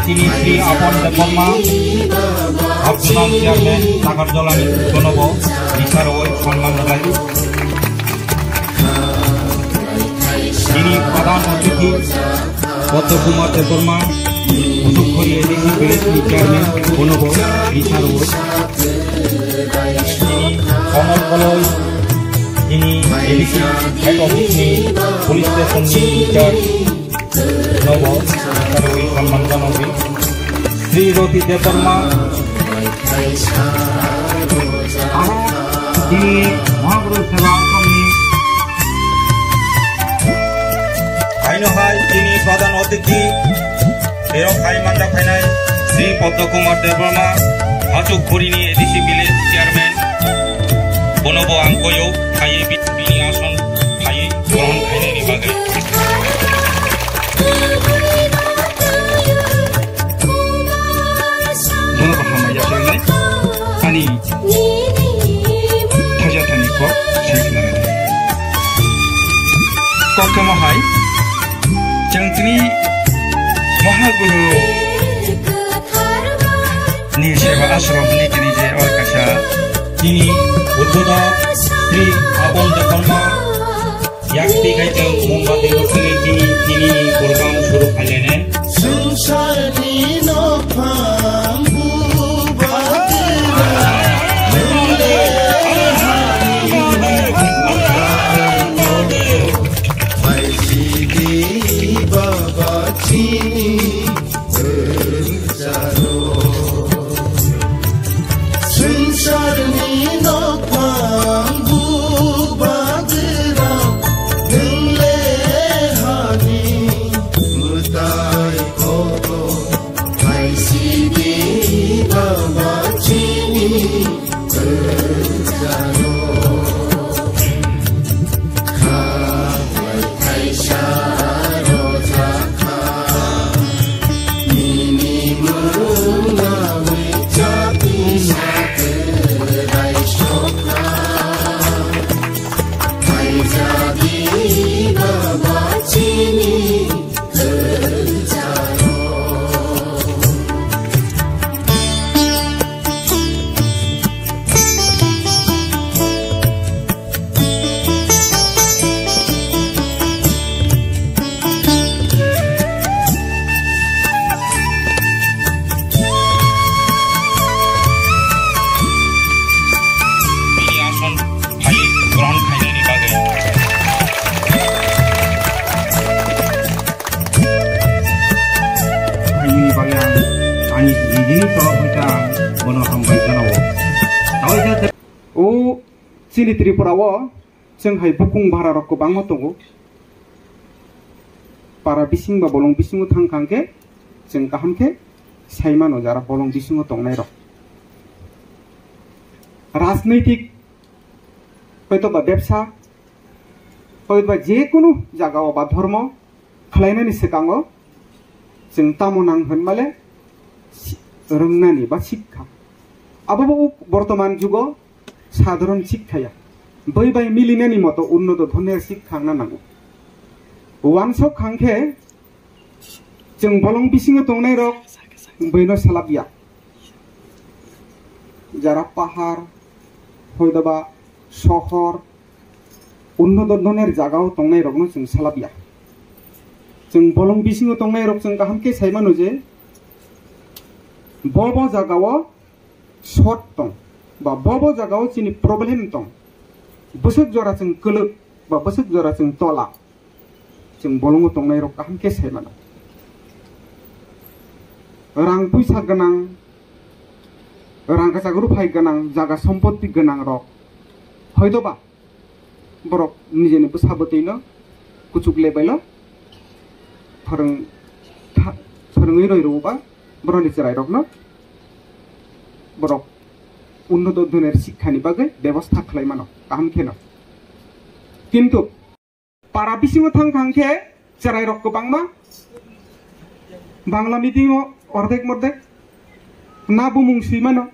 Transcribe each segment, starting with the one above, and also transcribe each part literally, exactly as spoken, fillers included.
Chini Sri Apon Debbarma, Habsonam Chairman, Nagarjolani Jonobo, Richard Roy, Sonman Rajai. Chini Pradhan Atithi, Padma Kumar Debbarma, Usukhori A D C Village ni Chairman, Jonobo, Richard Roy. Chini Komol Koloi, chini A D C Head Office ni Police Station ni Incharge, Nobo, Karwi Salman Kanobi, Sri Roti Debbarma, aro chini Mahaguru Seva Ashram ni haino hai chini Pradhan Atithi, berok hai manjak phainai Sri Padma Kumar Debbarma, Hachuk Khuri ni A D C Village Chairman, bono bo ang koyo khaiwi bi-, bini ason khaiwi grohon khainani bagwi. Bono bo hambai ya khainai. Ani thaja thani kok sai khna. Kok kamo hai. Chwng tini Mahaguru ni Seva Ashram hwnwi tini je o kaisa chini Buddha Sri Apon Debbarma yakti kaitor Mombati rokni chini, chini ni program suru khailene. Swngcharni nokphang bubagra nungle hani Phaisidi baba chini rwngcharo. Swngcharni nokphang bubagra nungle hani mwtai koto. Phaisidi baba chini rwngcharo. Bini ason phai grohon khainani bagwi. Phainani bagwi ang ani nijini torof hwnkhe ang bono hambai janao. Tawai khe o chini Tripura o chwng hai bukung bara rok kwbangma tongo. Para bising ba bolong bisingo thang kha hwnkhe chwng kaham khe sai mano jara bolong bisingo tongnai rok. Rajnitik, hoito ba bebsa, hoito ba je kunu jaga o ba dhormo khlainani swkango chwng tamo nang hwnmale si-, rwngnani ba sikha. Abo bo bortoman jugo sadharon sikha ya. Bai bai milinani moto unnoto dhonir sikha wngna nango. Wansok hangkhe chwng bolong bisingo tongnai rok baino salap ya. Jara pahar, hoidoba sohor, unnoto dhonir jagao tongnai rokno chwng salap ya. Chwng bolong bisingo tongnai rok chwng kaham khe sai mano je bo bo jagao short tong ba bo bo jagao chini problem tong. Bwswk jora chwng kwlwk ba bwswk jora chwng tola. Chwng bolongo tongnai rok kaham khe sai mano. Rang puisa gwnang, rang kwchak ruphai gwnang, jaga sompotti gwnang rok. Hoidoba borok nijeni bwsa bwtwino kuchuk lebailo phwrwng tha-, phwrwngwi roi rwo ba borokni chwrai rokno borok unnoto dhonir sikhani bagwi bebosta khlai mano kaham kheno. Kintu para bisingo thang thang khe chwrai rok kwbangma Bangla meeting o ordek mordek na bumung swi mano,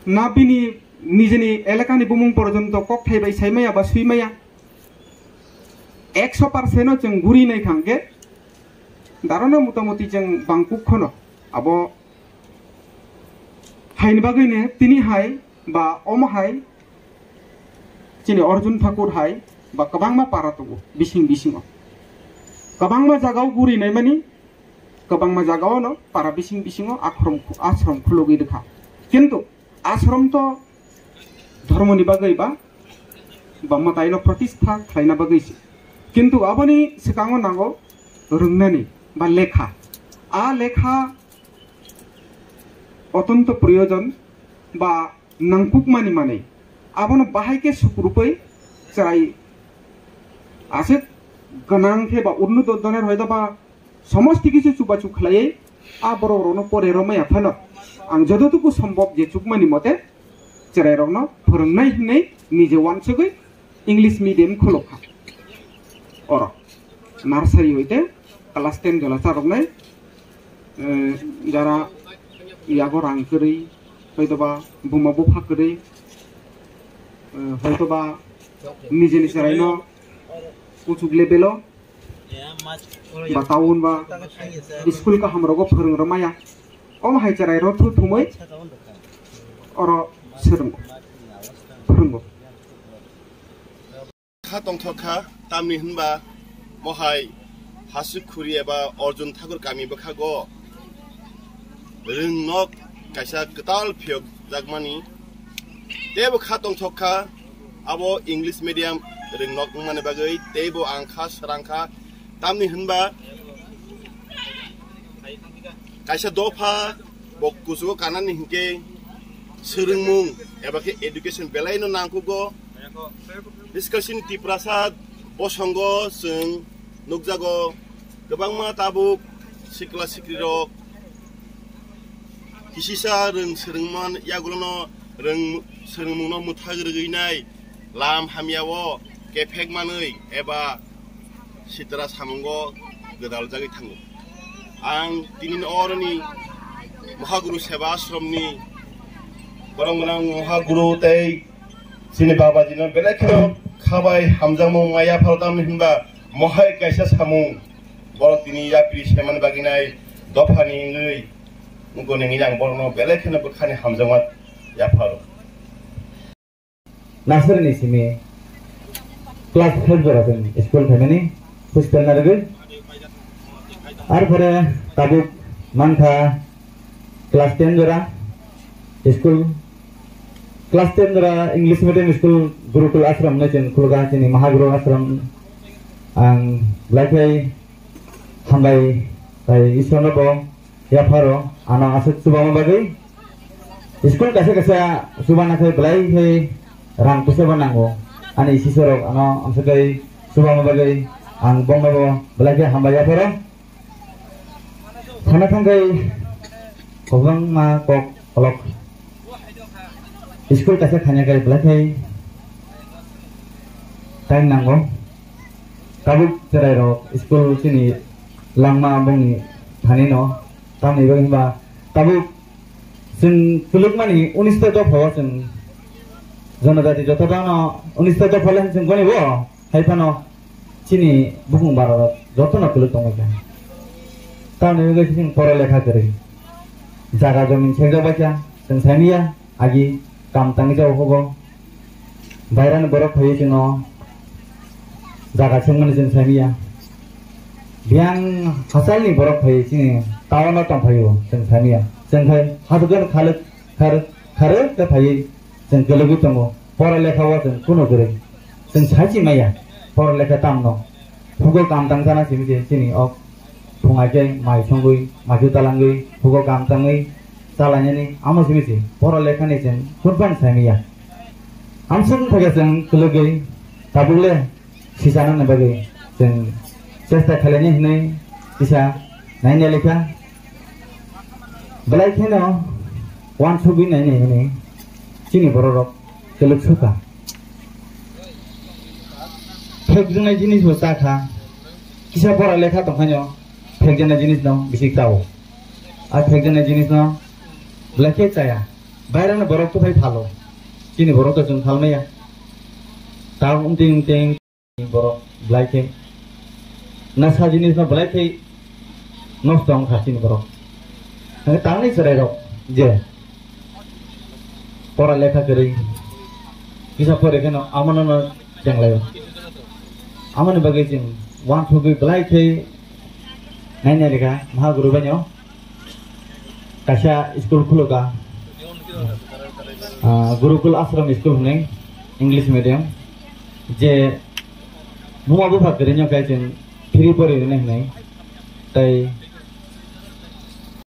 na bini nijini elakani bumung porjonto kokthai bai sai maya ba swi maya. Ekso percent o chwng guri nai thang khe Darano motamoti chwng bangkuk kheno abo haini bagwino tini hai ba omo hai chini Arjun Thakur hai ba kwbangma para tongo bising bisingo. Kwbangma jagao guri naimani, kwbangma jagaono para bising bisingo akhrom, ashram khulugwi rwkha. Kintu ashram to dhormoni bagwi ba, ba mwtaino protistha khlaina bagwi se. Kintu aboni swkango nango rwngnani ba lekha. A lekha otonto proyojon ba nangkukmani manwi. Abono bahai khe sukrupwi chwrai aswk gwnang khe ba unnuto doner hoito ba somosti kisu chubachu khlaiwi a borok rokno pore romaya phano ang jototuku sombok je chukmani mote chwrai rokno phwrwngnai hinwi nije wansugwi English medium khulukha. Oro nursery hoite class ten jora charoknai, eh, jara yago rang kwrwi, hoitoba buma bupha kwrwi, eh, hoitoba nijeni chwraino kuchuk level o ba town ba school kaham rogo phwrwng rwmaya. Omo hai chwrai rok thu thumwi oro swrwngo, phwrwngo. Kha tongthok kha, tamni hwnba mohai Hasik Khuri eba Arjun Thakur kami bwkhago rwngnok kaisa kwtal phiyok jakmani. Teibo kha tongthok kha, abo English medium rwngnok wngmani bagwi teibo ang kha, swrang kha. Tamni hwnba kaisa dopha bo kuchugo kanani hinkhe swrwngmung eba khe education belaino nangkukgo. Discussion Tiprasa bosongo chwng nukjago, kwbangma tabuk sikla sikrirok kisisa rwng swrwngman yagulono rwng swrwngmungno mwthag rwgwinai lam hamyao kephek manwi eba sitra samungo gwdaljagwi thango. Ang tini oroni Mohaguru Seba Ashramni borok gwnang Mohaguru tei chini Babajino belai kheno khabai hamjakmung maya pharo tamni hinba mohai kaisa samung borok tini yapri semani baginai dophani wngwi wngkoni wngwi ang borokno belai kheno bwkhani hamjakma yapharo. Nursery ni simi class five jora chwng school phaimani hostel na rwgwi. Arpore tabuk mankha class ten jora school, class ten jora English medium school Gurukul Ashram hinwi chwng khulukha chini Mahaguru Ashram. Ang belai khe hambai bai Ishwarno bo yapharo ano aswk chubama bagwi. School kaisa kaisa chubana khe belai khe rang puisa bo nango. Ani sisorok ano amswk khe chubama bagwi ang bongno bo belai khe hambai yapharo. Thana thangkhai kwbangma kok kolok school kaisa khanya khe belai khe time nango. Tabuk chwrairok school chini langma bongni thanino tamni bagwi hwnba tabuk chwng kwlwkmani unista dophao chwng jonojati joto dano unista dopha le chwng gonibo. Hai phano chini bukung bararok jotono kwlwk tongwi kha. Tamoni bagwi chwng pora lekha kwrwi. Jaga jomin sekjak bai kha, chwng saimanya, agi kam tangwi jao hugo. Bairani borok phaiwi chwngno jaga sengmani chwng saimanya. Biyang hachalni borok phaiwi chini town-o tongphaio chwng saimanya. Chwng khai hasukjani khalwk kharwk kharwk khe phaiwi chwng kwlwgwi tongo. Pora lekha o chwng kunu kwrwi. Chwng sai si maya. Pora lekha tamno. Hugo kam tang sana simi se chini ok. Phungai khe mai songwi, maichu talangwi, hugo kam tangwi chalainani amo simi se. Pora lekha ni chwng kunpan sai maya. Amswk thakhe chwng kwlwgwi tabuk le sichanani bagwi chwng chesta khlainai hinwi kisa naina lekha. Belai kheno uansugwi nainai hinwi chini bororok kwlwk sukha. Phekjaknai jinisbo chakha, kisa pora lekha tongkhaino phekjaknai jinisno bisi chao. A phekjaknai jinisno belai khe chaya. Bairani borok to phai phalo. Chini borok to chwng phalmaya. Ta umting umting. Borok belai khe nasa jinisno belai khe nosto wngkha chini borok. Hwnkhe tamni chwrairok je pora lekha kwrwi kisa pore kheno amano no chenglaio. Amoni bagwi chwng uansugwi belai khe nainai rikha Mahaguru baino kaisa school khulukha, ah, Gurukul Ashram School hwnwi English medium, je buma bupha kwrwino khe chwng free pori rwna hwnwi, tei